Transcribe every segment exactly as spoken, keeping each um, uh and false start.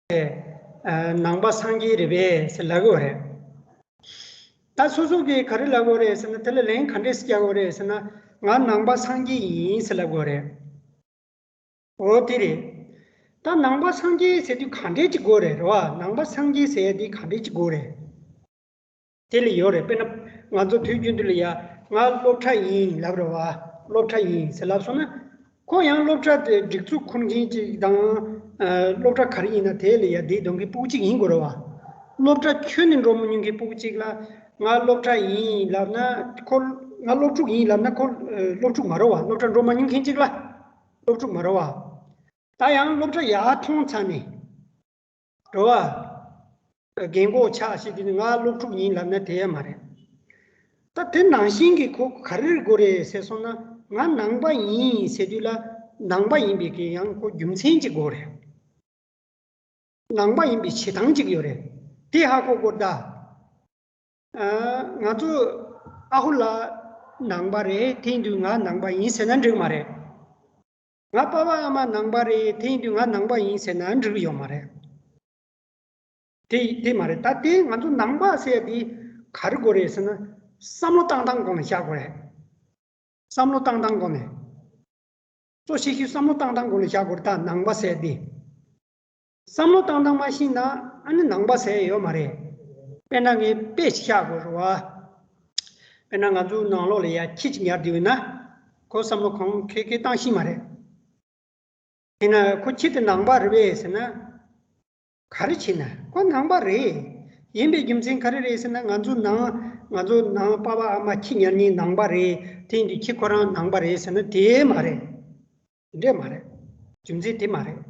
ནང་པ་སངས་རྒྱས་རེད་པས་ཟེར་ལབ་དགོས་རེད། ད་སོ་སོ་གིས་ག་རེ་ལབ་དགོས་རེད་ཟེར་ན། དེ་ལ་ལན་ག་འདྲས་སེ་རྒྱག་དགོས་རེད་ཟེར་ན། ང་ནང་པ་སངས་རྒྱས་ཡིན་ཟེར་ལབ་དགོས་རེད། འོ་དེ་རེད། ད་ནང་པ་སངས་རྒྱས་ཟེར་དུས་ག་འདྲས་ཅིག་དགོས་རེད། རེད་བ། ནང་པ་སངས་རྒྱས་ཟེར་ཡ་དེ་ག་འདྲས་ཅིག་དགོས་རེད། དེ་ལ་ཡོད་རེད། དཔེར་ན་ང་ཚོ་དུས་རྒྱུན་དུ་ལ་ཡ་ང་སློབ་གྲྭ་ཡིན་ལབ་རེད་བ། སློབ་གྲྭ་ཡིན་ཟེར་ལབ་སོང་ན། ཁོ་ཡང་སློབ་གྲྭ་དེ་སྒྲིག་འཛུགས་འཁུར་མཁན་ཅིག་དང་། ཨ། སློབ་གྲྭ་ག་རེ་ཡིན་ན་དེ་ལ་ཡ་དེ་འདོན་མཁན་སྤུ་གུ་གཅིག་ཡིན་དགོས་རེད་བ། སློབ་གྲྭ་ཁྱོན་ནས་འགྲོ་མ་མྱོང་མཁན་སྤུ་གུ་གཅིག་ལ་ང་སློབ་གྲྭ་ཡིན་ལབ་ན། ཁོ་ང་སློབ་ཕྲུག་ཡིན་ལབ་ན་ཁོ་སློབ་ཕྲུག་མ་རེད་བ། སློབ་གྲྭ་འགྲོ་མ་མྱོང་མཁན་ཅིག་ལ་སློབ་ཕྲུག་མ་རེད་བ། ད་ཡང་སློབ་གྲྭ་ཡར་མཐོང་ཚར་ནས། རེད་བ། རྒན་གོག་ཆགས་ཤིག་དེ་ནི་ང་སློབ་ཕྲུག་ཡིན་ལབ་ན་དེ་ཡང་མ་རེད། ད་དེ་ནང་བཞིན་གྱི་ཁོ་ག་རེ་དགོས་རེད་ཟེར་སོང་ན། ང་ནང་པ་ཡིན་ཟེར་དུས་ལ་ནང་པ་ཡིན་པའི་གི་ཡང་ཁོ་རྒྱུ་མཚན་ཅིག་དགོས་རེད། ནང་པ་ཡིན་པའི་བྱེད་སྟངས་ཅིག་ཡོད་རེད། དེ་ཧ་གོ་དགོས་ད། ཨ། ང་ཚོ་ཨ་ཁུ་ལགས་ནང་པ་རེད། དེ་ཡིན་དུས་ང་ནང་པ་ཡིན་ཟེར་ན་འགྲིག་མ་རེད། ང་པ་ཕ་ཨ་མ་ནང་པ་རེད། དེ་ཡིན་དུས་ང་ནང་པ་ཡིན་ཟེར་ན་འགྲིག་ཡོད་མ་རེད། དེ་དེ་མ་རེད། ད་དེ་ང་ཚོ་ནང་པ་ཟེར་ཡ་དེ་ག་རེ་དགོས་རེད་ཟེར་ན། བསམ་བློ་བཏང་སྟངས་སྒོ་ནས་བཞག་དགོས་རེད། བསམ་བློ་བཏང་སྟངས་སྒོ་ནས། གཙོ་ཆེ་ཤོས་བསམ་བློ་བཏང་སྟངས་སྒོ་ནས་བཞག་དགོས་རེད། ད་ནང་པ་ཟེར་ཡ་དེ། བསམ་བློ་བཏང་སྟངས་མ་ཤེས་ན་ཨ་ནི་ནང་པ་ཟེར་ཡ་ཡོད་མ་རེད། དཔེར་ན་ངས་དཔེ་ཞིག་བཞག་དགོས་རེད་བ། དཔེར་ན་ང་ཚོའི་ནང་ལོགས་ལ་ཡ་ཁྱི་ཅིག་ཉར་བསྡད་ཡོད་ན། ཁོ་བསམ་བློ་གང་ཁེ་ཁེ་བཏང་ཤེས་མ་རེད། དེས་ན་ཁོ་ཁྱི་དེ་ནང་པ་རེད་པས་ཟེར་ན། ག་རེ་བྱས་ན་ཁོ་ནང་པ་རེད། ཡིན་པའི་རྒྱུ་མཚན་ག་རེ་རེད་ཟེར་ན། ང་ཚོ་ནང་ང་ཚོ་ནང་པ་ཕ་ཨ་མ་ཁྱི་ཉར་མཁན་ནང་པ་རེད། དེ་ཡིན་དུས་ཁྱི་ཁོ་རང་ནང་པ་རེད་ཟེར་ན་དེ་མ་རེད། དེ་འདྲས་མ་རེད། རྒྱུ་མཚན་དེ་མ་རེད།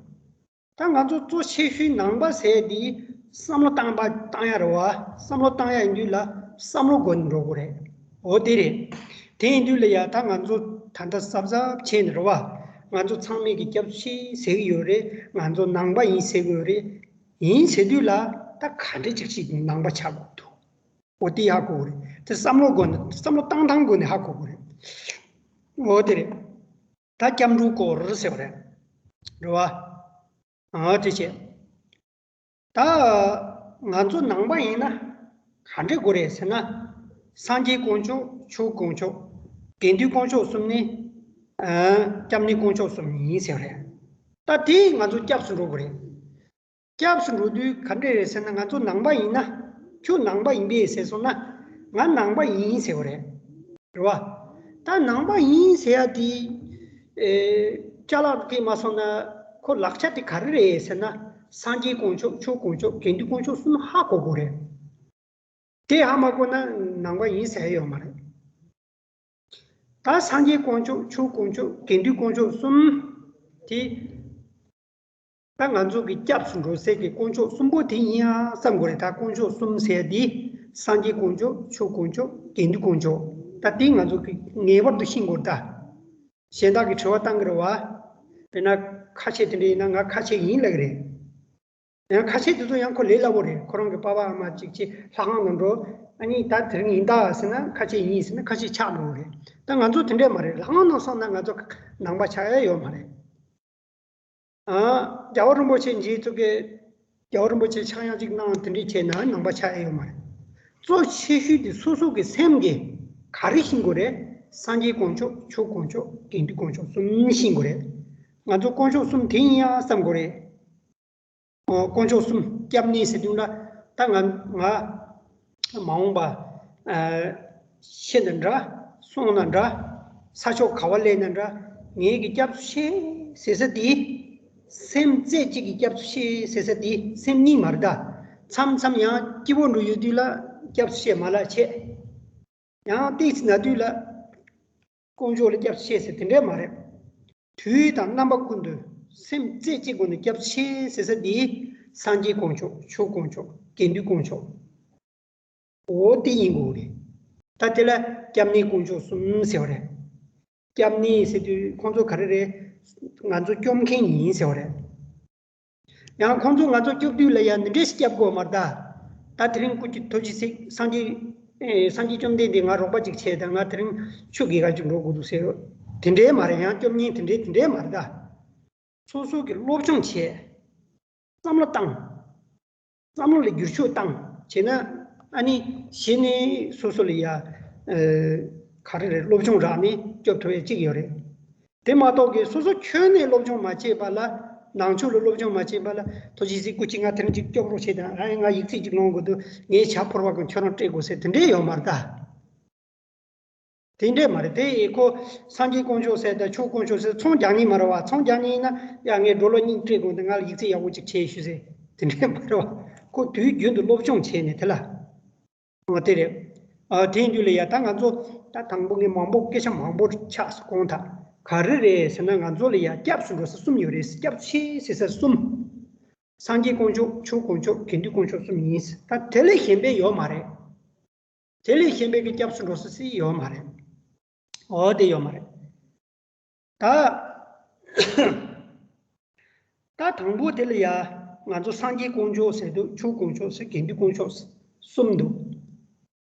ད་ང་ཚོ་གཙོ་ཆེ་ཤོས་ནང་པ་ཟེར་དེ་བསམ་བློ་བཏང་པ་བཏང་ཡ་རེད་བ། བསམ་བློ་བཏང་ཡ་ཡིན་དུས་ལ་བསམ་བློ་སྒོ་ནས་འགྲོ་དགོས་རེད། འོ་དེ་རེད། དེ་ཡིན་དུས་ལ་ཡ་ད་ང་ཚོ་ད་ལྟ་གཟབ་གཟབ་བྱས་ནས་རེད་བ། ང་ཚོ་ཚང་མས་ཀྱི་སྐྱབས་སུ་མཆི་ཟེར་གྱི་ཡོད་རེད། ང་ཚོ་ནང་པ་ཡིན་ཟེར་གྱི་ཡོད་རེད། ཡིན་ཟེར་དུས་ལ་ད་ག་འདྲ་ཅིག་ཅིག་ནང་པ་ཆགས་དགོས་འདུག་འོ་དེ་ཧ་གོ་དགོས་རེད། དེ་བསམ་བློ་སྒོ་ནས་བསམ་བློ་བཏང་སྟངས་སྒོ་ནས་ཧ་གོ་དགོས་རེད། འོ་དེ་རེད། ད་སྐྱབས་འགྲོའི་སྐོར་ཟེར་བ་རེད། རེད་བ། ཨ་དེ་བྱས། ད་ང་ཚོ་ནང་པ་ཡིན་ན་ག་འདྲས་དགོས་རེད་ཟེར་ན། སངས་རྒྱས་དཀོན་མཆོག་ཆོས་དཀོན་མཆོག་དགེ་འདུན་དཀོན་མཆོག་གསུམ་ནི། ཨ། སྐྱབས་གནས་དཀོན་མཆོག་གསུམ་ཡིན་ཟེར་བ་རེད། ད་དེ་ང་ཚོ་སྐྱབས་སུ་འགྲོ་དགོས་རེད། སྐྱབས་སུ་འགྲོ་དུས་ག་འདྲས་རེད་ཟེར་ན། ང་ཚོ་ནང་པ་ཡིན་ན། ཁྱོད་ནང་པ་ཡིན་པས་ཟེར་སོང་ན། ང་ནང་པ་ཡིན་ཟེར་བ་རེད། རེད་བ། ད་ནང་པ་ཡིན་ཟེར་ཡ་དེ། ཨེ། ཅ་ལག་དེ་མ་སོང་ན་ཁོ་ལག་ཆ་དེ་ག་རེ་རེད་ཟེར་ན། སངས་རྒྱས་དཀོན་མཆོག་ཆོས་དཀོན་མཆོག་དགེ་འདུན་དཀོན་མཆོག་གསུམ་ཧ་གོ་དགོས་རེད། དེ་ཧ་མ་གོ་ན་ནང་པ་ཡིན་ཟེར་ཡ་ཡོད་མ་རེད། ད་སངས་རྒྱས་དཀོན་མཆོག་ཆོས་དཀོན་མཆོག་དགེ་འདུན་དཀོན་མཆོག་གསུམ་དེ། ད་ང་ཚོ་གི་སྐྱབས་སུ་འགྲོ་སའི་གི་དཀོན་མཆོག་གསུམ་པོ་དེ་ཡིན་ཡ་བསམ་དགོས་རེད། ད་དཀོན་མཆོག་གསུམ་ཟེར་ཡ་དེ་སངས་རྒྱས་དཀོན་མཆོག་ཆོས་དཀོན་མཆོག་དགེ་འདུན་དཀོན་མཆོག་ད་དེ་ང་ཚོ་གི་ངེས་པར་དུ་ཤེས་དགོས་རེད། ད་གཞན་དག་གིས་དྲི་བ་བཏང་གི་རེད་བ། དཔེར་ན་ཁ་ཆེ་དེ་འདྲ་ཡིན་ན་ང་ཁ་ཆེ་ཡིན་ལབ་ཀྱི་རེད། ཡང་ཁ་ཆེ་དེ་ཚོ་ཡང་ཁོ་ལས་སླ་པོ་རེད། ཁོ་རང་གི་པ་ཕ་ཨ་མ་གཅིག་ཅིག་ལྷ་ཁང་ནང་འགྲོ། ཨ་ནི་ད་དེ་རིང་ཡིན་ད་ཟེར་ན་ཁ་ཆེ་ཡིན་ཟེར་ན་ཁ་ཆེ་ཆགས་འགྲོ་གི་རེད། ད་ང་ཚོ་དེ་འདྲས་མ་རེད། ལྷ་ཁང་ནང་སོང་ན་ང་ཚོ་ནང་པ་ཆགས་ཡ་ཡོད་མ་རེད། ཨ། རྒྱལ་བ་རིན་པོ་ཆེ་མཇལ་ཚུལ་གྱི། རྒྱལ་བ་རིན་པོ་ཆེ་ཆག་ཡང་གཅིག་གནང་དེ་འདྲས་བྱས་ན་ནང་པ་ཆགས་ཡ་ཡོད་མ་རེད། གཙོ་ཆེ་ཤོས་དེ་སོ་སོ་གི་སེམས་ཀྱི་ག་རེ་ཤེས་དགོས་རེད། སངས་རྒྱས་དཀོན་མཆོག་ཆོས་དཀོན་མཆོག་དགེ་འདུན་དཀོན་མཆོག་གསུམ་ཤེས་དགོས་རེད། ང་ཚོ་དཀོན་མཆོག་གསུམ་དེ་ཡིན་ཡ་བསམ་དགོས་རེད། ཨོ། དཀོན་མཆོག་གསུམ་སྐྱབས་གནས་ཟེར་དུས་ལ། ད་ང་ང་མ་འོངས་པ། ཨ། ཤི་ན་འདྲ། སོང་ན་འདྲ། ས་ཕྱོགས་ག་བ་སླེབས་ན་འདྲ། ངེད་ཀྱི་སྐྱབས་སུ་མཆི་ཟེར་ས་དེ། སེམས་རྩེ་གཅིག་གི་སྐྱབས་སུ་མཆི་ཟེར་ས་དེ་སེམས་གཉིས་མ་རེད་ད། མཚམས་མཚམས་ཡང་སྐྱིད་པོ་འགྲོ་ཡོད་དུས་ལ་སྐྱབས་སུ་མཆི་མ་ལ་ཆད། ཡང་ཏོག་ཙམ་ན་དུས་ལ་དཀོན་མཆོག་ལ་སྐྱབས་སུ་མཆི་ཟེར་དེ་འདྲས་མ་རེད། དུས་དང་རྣམ་པ་ཀུན་ཏུ་སེམས་རྩེ་གཅིག་སྒོ་ནས་སྐྱབས་སུ་མཆི་ཟེར་ས་འདི་སངས་རྒྱས་དཀོན་མཆོག་ཆོས་དཀོན་མཆོག་དགེ་འདུན་དཀོན་མཆོག་འོ་དེ་ཡིན་དགོས་རེད། ད་དེ་ལ་སྐྱབས་གནས་དཀོན་མཆོག་གསུམ་ཟེར་བ་རེད། སྐྱབས་གནས་ཟེར་དུས་ཁོང་ཚོ་ག་རེ་རེད། ང་ཚོ་སྐྱོབ་མཁན་ཡིན་ཟེར་བ་རེད། ཡང་ཁོང་ཚོ་ང་ཚོ་སྐྱོབ་དུས་ལ་ཡང་འདི་འདྲས་ཤིག་སྐྱབས་དགོས་མ་རེད་ད། ད་དེ་རིང་སྐུ་མཁྱེན་ཐུགས་རྗེ་གཟིགས། སངས་རྒྱས། ཨེ། སངས་རྒྱས་བཅོམ་ལྡན་འདས་ང་རོགས་པ་ཅིག་བྱས་དང་། ང་དེ་རིང་ཆུ་དགེ་ག་ཅིག་འགྲོ་དགོས་འདུག་ཟེར། དེ་འདྲས་མ་རེད། ཡང་སྐྱོབ་མཁན་དེ་འདྲས་དེ་འདྲས་མ་རེད་ད། སོ་སོ་གི་སློབ་སྦྱོང་བྱས། བསམ་བློ་བཏང་། བསམ་བློ་ལ་བསྒྱུར་བཅོས་བཏང་བྱས་ན། ཨ་ནི་གཞི་ནས་སོ་སོ་ལ་ཡ་ག་རེ་རེད། སློབ་སྦྱོང་རག་ནས་སྐྱོབ་ཐུབ་ཡ་གཅིག་ཡོད་རེད། དེ་མ་གཏོགས་ཀྱི་སོ་སོ་ཁྱོན་ནས་སློབ་སྦྱོང་མ་བྱས་པ་ལ། ནང་ཆོས་ལ་སློབ་སྦྱོང་མ་བྱས་པ་ལ། ཐུགས་རྗེ་གཟིགས་སྐུ་མཁྱེན། ང་དེ་རིང་གཅིག་སྐྱོབ་རོགས་བྱེད་དང་། ཨ་ང་ཡིག་ཚད་གཅིག་སློང་དགོས་འདུག་ངའི་ཇ་ཕོར་པ་གང་ཁྱོད་རང་སྤྲད་དགོས་ཟེར་དེ་འདྲས་ཡོད་མ་རེད་ད། དེ་འདྲས་མ་རེད། དེ་ཡི་ཁོ་སངས་རྒྱས་དཀོན་མཆོག་ཟེར་དང་ཆོས་དཀོན་མཆོག་ཟེར་ཚོང་རྒྱག་ཉིན་མ་རེད་བ། ཚོང་རྒྱག་ཉིན་ཡིན་ན་ཡ་ངས་ཌོ་ལར་གཉིས་སྤྲད་དགོས་འདུག་ང་ལ་ཡིག་ཚད་ཡག་པོ་གཅིག་བྱས་ཞུ་ཟེར་དེ་འདྲས་མ་རེད་བ། ཁོ་དུས་རྒྱུན་དུ་སློབ་སྦྱོང་བྱས་ནས་དེ་ལ། ཨོ་དེ་རེད། ཨ་དེ་ཡིན་དུས་ལ་ཡ་ད་ང་ཚོ་ད་དང་པོ་ངས་མང་པོ་སྐད་ཆ་མང་པོ་ཆགས་སོང་། གོང་ད་ག་རེ་རེད་ཟེར་ན། ང་ཚོ་ལ་ཡ་སྐྱབས་སུ་འགྲོ་ས་གསུམ་ཡོད་རེད། སྐྱབས་ཆེ་ཟེར་ས་གསུམ། སངས་རྒྱས་དཀོན་མཆོག་ཆོས་དཀོན་མཆོག་དགེ་འདུན་དཀོན་མཆོག་གསུམ་ཡིན། ད་དེ་ལས་གཞན་པའི་ཡོད་མ་རེད། དེ་ལས་གཞན་པའི་གི་སྐྱབས་སུ་འགྲོ་ས་སུ་ཡོད་མ་རེད། ཨོ་དེ་ཡོད་མ་རེད། ད་ད་དང་པོ་དེ་ལ་ཡ་ང་ཚོ་སངས་རྒྱས་དཀོན་མཆོག་ཟེར་འདུག་ཆོས་དཀོན་མཆོག་ཟེར། དགེ་འདུན་དཀོན་མཆོག་གསུམ་འདུག་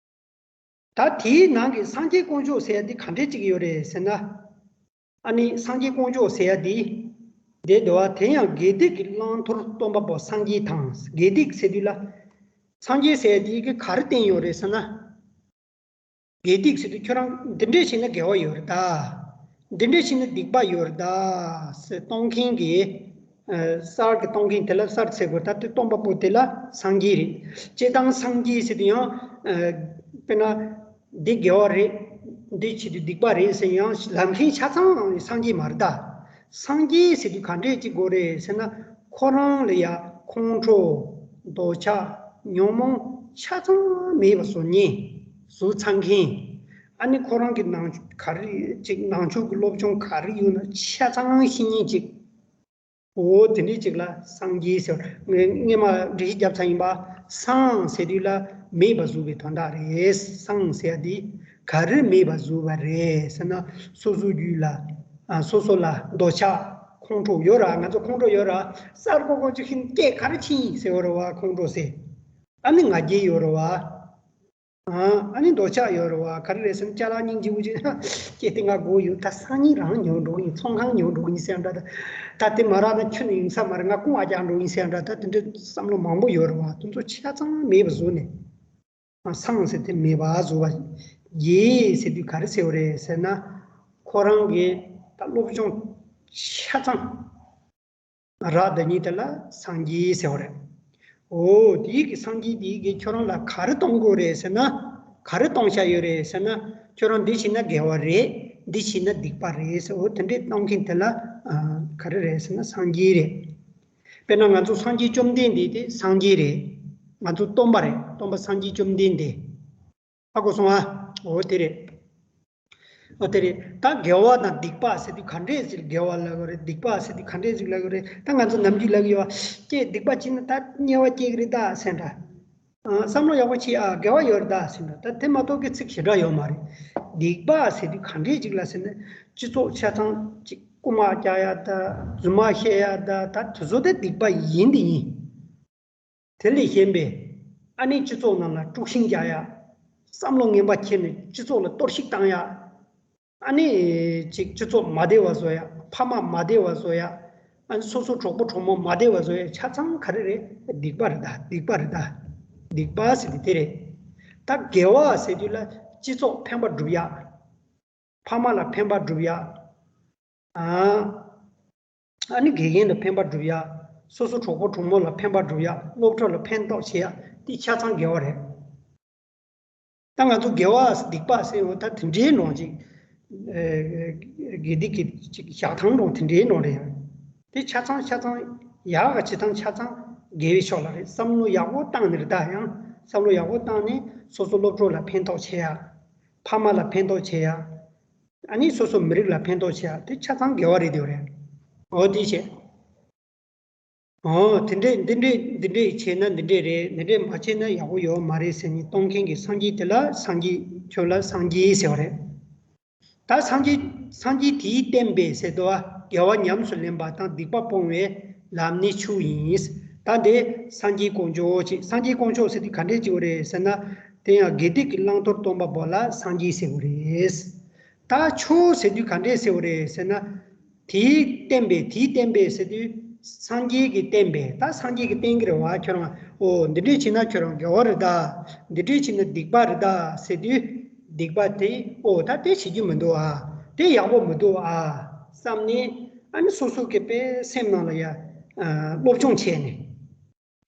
ད་དེའི་ནང་གི་སངས་རྒྱས་དཀོན་མཆོག་ཟེར་ཡ་དེ་ག་འདྲས་ཅིག་ཡོད་རེད་ཟེར་ན། ཨ་ནི་སངས་རྒྱས་དཀོན་མཆོག་ཟེར་ཡ་དེ། དེ་འདུག་བ། དེ་ཡང་དགེ་སྡིག་གི་བླང་དོར་སྟོན་པ་པོ་སངས་རྒྱས་དང་། དགེ་སྡིག་ཟེར་དུས་ལ། སངས་རྒྱས་ཟེར་ཡ་དེ་གི་ག་རེ་བསྟན་ཡོད་རེད་ཟེར་ན། དགེ་སྡིག་ཟེར་དུས་ཁྱོད་རང་འདི་འདྲས་བྱས་ན་དགེ་བ་ཡོད་རེད་ད། འདི་འདྲས་བྱས་ན་སྡིག་པ་ཡོད་རེད་ད་ཟེར་གཏོང་མཁན་གྱི། ཨ་གསར་གྱི་གཏོང་མཁན་དེ་ལ་གསར་ཟེར་དགོས། ད་དེ་སྟོན་པ་པོ་དེ་ལ་སངས་རྒྱས་རེད། སྤྱིར་བཏང་སངས་རྒྱས་ཟེར་དུས་ཡང་། ཨ་དཔེར་ན། འདི་དགེ་བ་རེད། འདི་བྱེད་དུས་སྡིག་པ་རེད་ཟེར་ཡང་ལབ་མཁན་ཆ་ཚང་སངས་རྒྱས་མ་རེད་ད། སངས་རྒྱས་ཟེར་དུས་ག་འདྲས་ཅིག་དགོས་རེད་ཟེར་ན། ཁོ་རང་ལ་ཡ་ཁོང་ཁྲོ། འདོད་ཆགས། ཉོན་མོངས་ཆ་ཚང་མེད་པ་བཟོ་མཁན། བཟོ་ཚར་མཁན། ཨ་ནི་ཁོ་རང་གི་ནང་ག་རེ་ཅིག་ནང་ཆོས་ཀྱི་སློབ་སྦྱོང་ག་རེ་ཡོད་ན་ཆ་ཚང་ཤེས་མཁན་ཅིག་འོ་དེ་འདྲས་ཅིག་ལ་སངས་རྒྱས་ཟེར། ངས་སྔས་མ་འགྲེལ་བཤད་བརྒྱབ་ཚར་ཡིན་པ། སངས་ཟེར་དུས་ལ་མེད་པ་བཟོ་བའི་དོན་དག་རེད། སངས་ཟེར་ཡ་དེ་ག་རེ་མེད་པ་བཟོ་བ་རེད་ཟེར་ན། སོ་སོ་རྒྱུད་ལ། ཨ་སོ་སོ་ལ་འདོད་ཆགས་ཁོང་ཁྲོ་ཡོད་ར། ང་ཚོ་ཁོང་ཁྲོ་ཡོད་ར། གསར་པ་ཁོ་ཅིག་ཤིན་སྐད་ག་རེ་ཕྱིན་ཡིན་ཟེར་བ་རེད་བ། ཁོང་ཁྲོ་ཟེར། ཨ་ནི་ང་རྒྱལ་ཡོད་རེད་བ། ཨ་ཨ་ནི་འདོད་ཆགས་ཡོད་རེད་བ། ག་རེ་རེད་ཟེར་ན། ཅ་ལག་སྙིང་རྗེ་བོ་ཅིག་སྐྱེས་ཏེ་ང་དགོས་ཡོད། ད་སང་ཉིན་རང་ཉོ་འགྲོ་གི་ཡིན། ཚོང་ཁང་ཉོ་འགྲོ་གི་ཡིན་ཟེར་འདྲ། ད་ད་དེ་མ་རག་ན་ཁྱོན་ནས་ཡིན་ས་མ་རེད། ང་རྐུ་མ་རྒྱག་འགྲོ་གི་ཡིན་ཟེར་འདྲ། ད་དེ་འདྲའི་བསམ་བློ་མང་པོ་ཡོད་རེད་བ། དེ་ཚོ་ཆ་ཚང་མེད་པ་བཟོས་ནས། ཨ་སངས་ཟེར་དེ་མེད་པ་བཟོ་བ། རྒྱས་ཟེར་དུས་ག་རེ་ཟེར་བ་རེད་ཟེར་ན། ཁོ་རང་གི་ད་སློབ་སྦྱོང་ཆ་ཚང་རག་ད་ཉིད་དེ་ལ་སངས་རྒྱས་ཟེར་བ་རེད། འོ་དེའི་གི་སངས་རྒྱས་དེའི་གི་ཁྱོད་རང་ལ་ག་རེ་གཏོང་དགོས་རེད་ཟེར་ན། ག་རེ་གཏོང་བྱ་ཡོད་རེད་ཟེར་ན། ཁྱོད་རང་འདི་བྱས་ན་དགེ་བ་རེད། འདི་བྱས་ན་སྡིག་པ་རེད་ཟེར། འོ་དེ་འདྲས་གཏོང་མཁན་དེ་ལ་ཨ་ག་རེ་རེད་ཟེར་ན་སངས་རྒྱས་རེད། དཔེར་ན་ང་ཚོ་སངས་རྒྱས་བཅོམ་ལྡན་འདས་དེ་སངས་རྒྱས་རེད། ང་ཚོ་སྟོན་པ་རེད། སྟོན་པ་སངས་རྒྱས་བཅོམ་ལྡན་འདས། ཧ་གོ་སོང་ཨ། འོ་དེ་རེད། འོ་དེ་རེད། ད་དགེ་བ་དང་སྡིག་པ་ཟེར་དུས་ག་འདྲས་ཅིག་དགེ་བ་ལབ་དགོས་རེད། སྡིག་པ་ཟེར་དུས་ག་འདྲས་ཅིག་ལབ་དགོས་རེད། ད་ང་ཚོ་ནམ་རྒྱུན་ལབ་ཀྱི་ཡོད་པ། ཀྱེ་སྡིག་པ་བྱས་ན་ད་དམྱལ་བ་སྐྱེ་གི་རེད་ད་ཟེར་འདྲ། ཨ་བསམ་བློ་ཡག་པོ་བྱེད་ཨ། དགེ་བ་ཡོད་རེད་ད་ཟེར་འདྲ། ད་དེ་མ་གཏོགས་ཀྱི་ཚིག་ཞེ་དྲག་ཡོད་མ་རེད། སྡིག་པ་ཟེར་དུས་ག་འདྲས་ཅིག་ལ་ཟེར་ན། སྤྱི་ཚོགས་ཆ་ཚང་ཅིག་རྐུ་མ་རྒྱག་ཡ་ད། རྫུན་མ་བཤད་ཡ་ད། ད་དེ་ཚོ་དེ་སྡིག་པ་ཡིན་དེ་ཡིན། དེ་ལས་གཞན་པའི་ཨ་ནི་སྤྱི་ཚོགས་ནང་ལ་དཀྲུག་ཤིང་རྒྱག་ཡ། བསམ་བློ་ངན་པ་འཁྱེར་ནས་སྤྱི་ཚོགས་ལ་གཏོར་བཤིག་བཏང་ཡ། ཨ་ནི་ཅིག་སྤྱི་ཚོགས་མ་བདེ་བ་བཟོ་ཡ། ཕ་མ་མ་བདེ་བ་བཟོ་ཡ། ཨ་ནི་སོ་སོ་གྲོགས་པོ་གྲོགས་མོ་མ་བདེ་བ་བཟོ་ཡ་ཆ་ཚང་ག་རེ་རེད། སྡིག་པ་རེད་ད། སྡིག་པ་རེད་ད། སྡིག་པ་ཟེར་དེ་དེ་རེད། ད་དགེ་བ་ཟེར་དུས་ལ་སྤྱི་ཚོགས་ཕན་པ་སྒྲུབ་ཡ། ཕ་མ་ལ་ཕན་པ་སྒྲུབ་ཡ། ཨ་ཨ་ནི་དགེ་རྒན་ལ་ཕན་པ་སྒྲུབ་ཡ། སོ་སོ་གྲོགས་པོ་གྲོགས་མོ་ལ་ཕན་པ་སྒྲུབ་ཡ། སློབ་གྲོགས་ལ་ཕན་ཐོགས་བྱེད་ཡ། དེ་ཆ་ཚང་དགེ་བ་རེད། ད་ང་ཚོ་དགེ་བ་སྡིག་པ་ཟེར་བ་ད་དེ་འདྲའི་ནང་ཅིག་ཨེ་དགེ་སྡིག་གི་ཅིག་བཞག་ཐང་ནང་དེ་འདྲའི་ནང་རེད། དེ་ཆ་ཚང་ཆ་ཚང་ཡག་ག་བྱེད་སྟངས་ཆ་ཚང་དགེ་བའི་ཕྱོགས་ལ་རེད། བསམ་བློ་ཡག་པོ་བཏང་ནས་རེད། ད་ཡང་བསམ་བློ་ཡག་པོ་བཏང་ནས་སོ་སོ་སློབ་གྲོགས་ལ་ཕན་ཐོགས་བྱེད་ཡ། ཕ་མ་ལ་ཕན་ཐོགས་བྱེད་ཡ། ཨ་ནི་སོ་སོ་མི་རིགས་ལ་ཕན་ཐོགས་བྱེད་ཡ། དེ་ཆ་ཚང་དགེ་བ་རེད་དེ་རེད། འོ་དེ་བྱས། འོ་དེ་འདྲས་འདི་འདྲས་འདི་འདྲས་བྱས་ན་འདི་འདྲས་རེད། འདི་འདྲས་མ་བྱས་ན་ཡག་པོ་ཡོད་མ་རེད་ཟེར་ནས་གཏོང་མཁན་གྱི་སངས་རྒྱས་དེ་ལ་སངས་རྒྱས། ཁྱོད་ལ་སངས་རྒྱས་ཟེར་བ་རེད། ད་སངས་རྒྱས་སངས་རྒྱས་དེས་བསྟན་པའི་ཟེར་དུས་དགེ་བ་ཉམས་སུ་ལེན་པ་དང་སྡིག་པ་སྤོང་བའི་ལམ་ནི་ཆོས་ཡིན། ད་འདི་སངས་རྒྱས་དཀོན་མཆོག་ཅིག་སངས་རྒྱས་དཀོན་མཆོག་ཟེར་དུས་ག་འདྲས་ཅིག་རེད་ཟེར་ན། དེ་ཡང་དགེ་སྡིག་གི་བླང་དོར་སྟོན་པ་པོ་ལ་སངས་རྒྱས་ཟེར་བ་རེད། ད་ཆོས་ཟེར་དུས་ག་འདྲས་ཟེར་བ་རེད་ཟེར་ན། དེས་བསྟན་པའི་དེས་བསྟན་པའི་ཟེར་དུས་ སངས་རྒྱས་ཀྱིས་བསྟན་པས། ད་སངས་རྒྱས་ཀྱིས་བསྟན་གྱི་རེད་བ། ཁྱོད་རང་ཨོ་འདི་འདྲས་བྱས་ན་ཁྱོད་རང་དགེ་བ་རེད་ད། འདི་འདྲས་བྱས་ན་སྡིག་པ་རེད་ད་ཟེར་དུས། སྡིག་པ་དེ་ཨོ་ད་དེ་བྱེད་རྒྱུ་མི་འདུག་ཨ། དེ་ཡག་པོ་མི་འདུག་ཨ་བསམ་ནས། ཨ་ནི་སོ་སོ་གི་དཔེ་སེམས་ནང་ལ་ཡ་ཨ་སློབ་སྦྱོང་བྱས་ནས།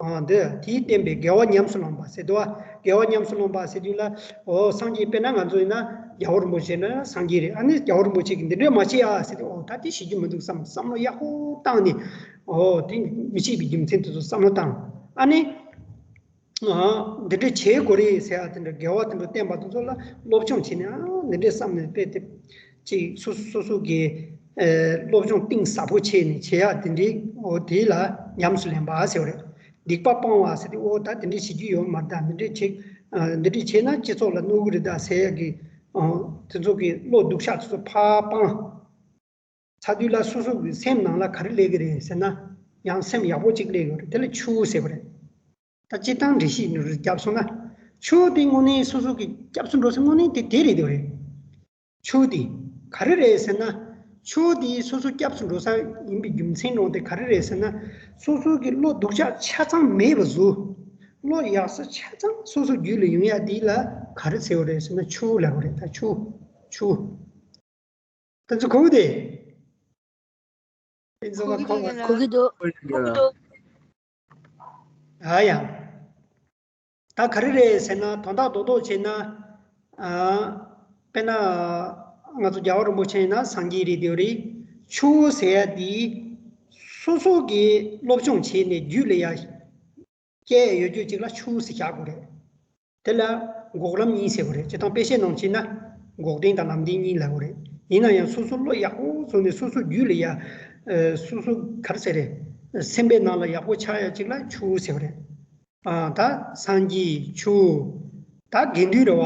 ཨ་འདི་དེས་བསྟན་པའི་དགེ་བ་ཉམས་སུ་བླངས་པ་ཟེར་དུས། དགེ་བ་ཉམས་སུ་བླངས་པ་ཟེར་དུས་ལ། ཨོ་སངས་རྒྱས། དཔེར་ན་ང་ཚོ་ཡིན་ན་རྒྱལ་བ་རིན་པོ་ཆེ་ན་སངས་རྒྱས་རེད། ཨ་ནི་རྒྱལ་བ་རིན་པོ་ཆེ་གིས་འདི་འདྲས་མ་བྱེད་ཨ་ཟེར་དུས། ཨོ་ད་དེ་བྱེད་རྒྱུ་མི་འདུག་བསམ། བསམ་བློ་ཡག་པོ་བཏང་ནས། ཨོ་དེ་མི་བྱེད་པའི་རྒྱུ་མཚན་དེ་ཚོ་བསམ་བློ་བཏང་། ཨ་ནི། ཨ་འདི་འདྲས་བྱེད་དགོས་རེད་ཟེར་ཡ་དེ་འདྲ་དགེ་བ་དེ་འདྲ་བསྟན་པ་དེ་ཚོ་ལ་སློབ་སྦྱོང་བྱས་ནས། ཨ་འདི་འདྲས་བསམ་ནས་དཔེ་དེ་ཅིག་སོ་སོ་སོ་སོ་གི་ཨེ་སློབ་སྦྱོང་གཏིང་ཟབ་པོ་བྱས་ནས་བྱེད་ཡ་དེ་འདྲས། འོ་དེ་ལ་ཉམས་སུ་ལེན་པ་ཟེར་བ་རེད། སྡིག་པ་སྤང་བ་ཟེར་དུས། འོ་ད་དེ་འདྲས་བྱེད་རྒྱུ་ཡོད་མ་རེད་ད། འདི་འདྲས་བྱེད་ཨ་འདི་འདྲས་བྱས་ན་སྤྱི་ཚོགས་ལ་གནོད་གི་རེད་ད་ཟེར་ཡ་གི། ཨ་དེ་ཚོ་གི་བློ་སྡུག་ཤག་དེ་ཚོ་ཕར་སྤངས། ཚར་དུས་ལ་སོ་སོ་གི་སེམས་ནང་ལ་ག་རེ་སླེབས་ཀྱི་རེད་ཟེར་ན། ཡང་སེམས་ཡག་པོ་ཅིག་སླེབས་ཡོད་རེད། དེ་ལ་ཆུ་ཟེར་བ་རེད། ད་སྤྱིར་བཏང་འགྲེལ་བཤད་ནོར་བརྒྱབ་སོང་ན། ཆུ་དེ་དངོས་གནས་སོ་སོ་གི་སྐྱབས་སུ་འགྲོ་ས་དངོས་གནས་དེ་དེ་རེད་འདུག་རེད། ཆུ་དེ་ག་རེ་རེད་ཟེར་ན། ཆུ་དེ་སོ་སོ་སྐྱབས་སུ་འགྲོ་ས་ཡིན་པའི་རྒྱུ་མཚན་རང་དེ་ག་རེ་རེད་ཟེར་ན། སོ་སོ་གི་བློ་སྡུག་ཅག་ཆ་ཚང་མེད་པ་བཟོ། བློ་ཡག་ས་ཆ་ཚང་སོ་སོ་རྒྱུད་ལ་ཡོང་ཡ་དེ་ལ་ག་རེ་ཟེར་བ་རེད་ཟེར་ན། ཆུ་ལབ་པ་རེད། ད་ཆུ། ཆུ། དེ་ཚོ་གོ་གི་དེ། དེ་ཚོ་ལ་གོ་གི་གོ་གི་འདུག་གོ་གི་འདུག་ཨ་ཡ། ད་ག་རེ་རེད་ཟེར་ན། དོན་དག་རྡོག་རྡོག་བྱས་ན། ཨ་དཔེར་ན་ང་ཚོ་རྒྱལ་བ་རིན་པོ་ཆེ་ཡིན་ན་སངས་རྒྱས་རེད་འདུག་རེད། ཆུ་ཟེར་ཡ་དེ་སོ་སོ་གིས་སློབ་སྦྱོང་བྱས་ནས་རྒྱུད་ལ་ཡ། སྐྱེ་ཡོད་རྒྱུ་ཅིག་ལ་ཆུ་ཟེར་བཞག་དགོས་རེད། དེ་ལ་འགོག་ལམ་གཉིས་ཟེར་དགོས་རེད། སྤྱིར་བཏང་དཔེ་བཤད་ནང་བྱས་ན་འགོག་བདེན་དང་ལམ་བདེན་གཉིས་ལབ་དགོས་རེད། ཡིན་ན་ཡང་སོ་སོ་བློ་ཡག་པོ་བཟོ་ནས་སོ་སོ་རྒྱུད་ལ་ཡ། ཨ་སོ་སོ་ག་རེ་ཟེར་རེད། སེམས་པའི་ནང་ལ་ཡག་པོ་ཆགས་ཡ་ཅིག་ལ་ཆུ་ཟེར་བ་རེད། ཨ་ད་སངས་རྒྱས་ཆུ། ད་དགེ་འདུན་རེད་བ།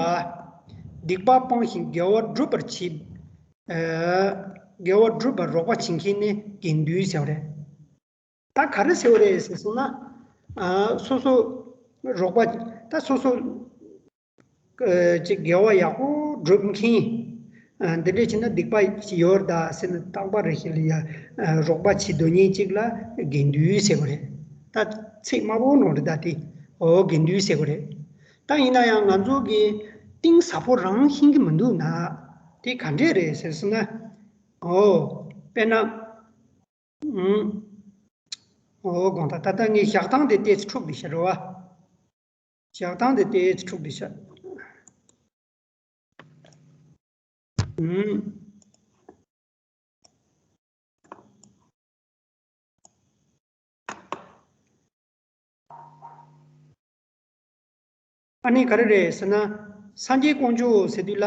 སྡིག་པ་སྤངས་ཤིང་དགེ་བ་སྒྲུབ་པར་བྱེད། ཨ་དགེ་བ་སྒྲུབ་པར་རོགས་པ་བྱེད་མཁན་ནི་དགེ་འདུན་ཟེར་བ་རེད། ད་ག་རེ་ཟེར་བ་རེད་ཟེར་སོང་ན། ཨ་སོ་སོ་རོགས་པ། ད་སོ་སོ་ཨ་ཅིག་དགེ་བ་ཡག་པོ་སྒྲུབ་མཁན། ཨ་འདི་འདྲས་བྱས་ན་སྡིག་པ་ཡོད་ད་ཟེར་ནས་རྟག་པར་རེ་ཞིག་ལ་ཡ་ཨ་རོགས་པ་བྱེད་སྡོད་མཁན་ཅིག་ལ་དགེ་འདུན་ཟེར་བ་རེད། ད་ཚིག་དམའ་པོ་ནོར་རེད་ད་དེ། འོ་དགེ་འདུན་ཟེར་བ་རེད། ད་ཡིན་ན་ཡང་ང་ཚོ་གི་གཏིང་ཟབ་པོ་རང་ཤེས་ཀྱི་མི་འདུག་ན། དེ་ག་འདྲས་རེད་ཟེར་སོང་ན། འོ་དཔེར་ན། ཨུམ། འོ་དགོངས་དག་ད་ལྟ་ངས་བཞག་སྟངས་དེ་ཏོག་ཙམ་འཁྲུགས་བསྡད་ཤག་རེད་བ། བཞག་སྟངས་དེ་ཏོག་ཙམ་འཁྲུགས་བསྡད་ཤག་ཨུམ། ཨ་ནི་ག་རེ་རེད་ཟེར་ན། སངས་རྒྱས་དཀོན་མཆོག་ཟེར་དུས་ལ།